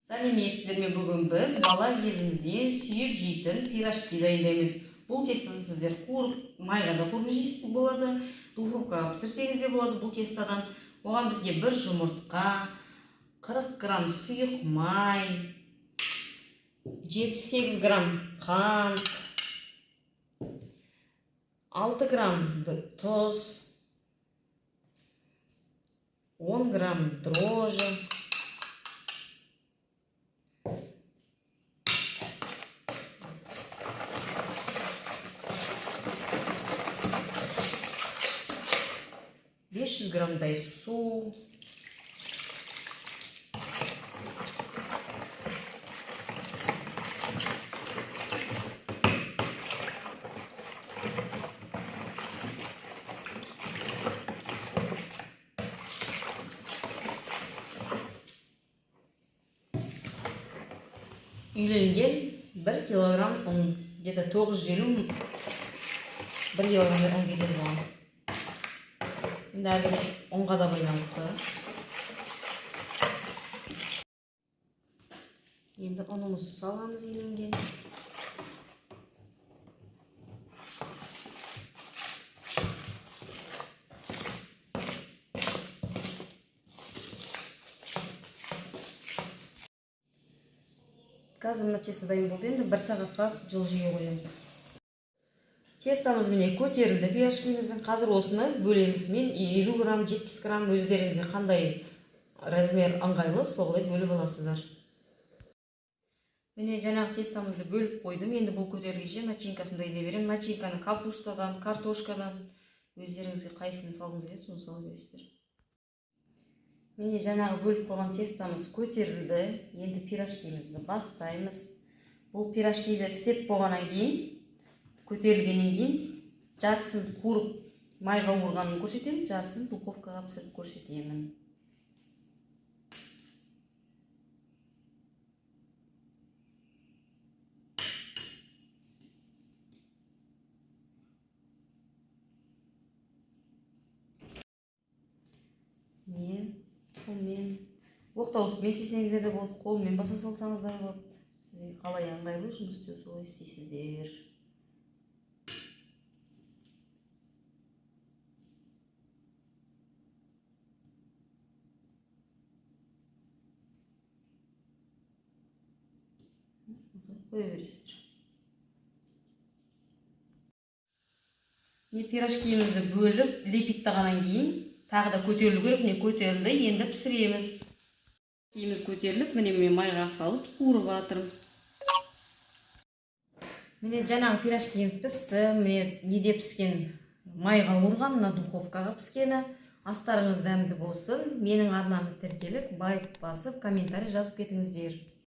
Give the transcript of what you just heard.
Сәлеметсіздер ме? Бүгін біз бала кезімізден сүйіп жейтін пирожки дайындаймыз. Бұл тестаны сіздер қуырып, майға да қуырып жейсіз болады, духовкаға пісірсеңіз де болады бұл тестадан. Оған бізге бір жұмыртқа, 40 грамм сұйық май, 7-8 грамм қант, 6 грамм тұз, 10 грамм дрожжи, 500 граммдай су, үйленген 1 килограмм ұн, где-то 950 1 килограмм ұн кетеді бұған. Енді әрбір ұнға да байланысты. Енді ұнымызды саламыз үйленген. Қазір мына тесто дайын болды. Енді 1 сағатқа жылжиге қоямыз. Тестомыз міне көтерілді пирожкиміздің. Қазір осыны бөлеміз. Мен 50 грамм, 70 грамм, өздеріңізге қандай размер ыңғайлы, солай бөліп аласыздар. Міне жаңағы тестомызды бөліп қойдым. Енді бұл көтерілгенше начинкасын дайындай беремін. Начинканы капустадан, картошкадан, өздеріңізге қайсысын салғыңыз келеді, соны сала бересіздер. Міне жаңағы бөліп қойған тестомыз көтерілді. Енді пирожкимізді бастаймыз. Бұл пирожкиді істеп болғаннан кейін, көтерілгеннен кейін жартысын қуырып майға қуырғанын көрсетемін, жартысын духовкаға пісіріп көрсетемін. Міне қолмен оқтаумен істесеңіздер де болады, қолмен баса салсаңыздар да болады. Сізге қалай ыңғайлы жұмыс істеу, солай істейсіздер. Қоя бересіздер. Міне пирожкиімізді бөліп, лепиттағаннан кейін тағы да көтерілу керек. Міне көтерілді, енді пісіреміз. Пирожкиіміз көтеріліп, міне мен майға салып қуырып жатырмын. Міне жаңағы пирожкиім пісті. Міне неде піскен, майға қуырған, мына духовкаға піскені. Астарыңыз дәмді болсын. Менің арнама тіркеліп, лайк басып, комментарий жазып кетіңіздер.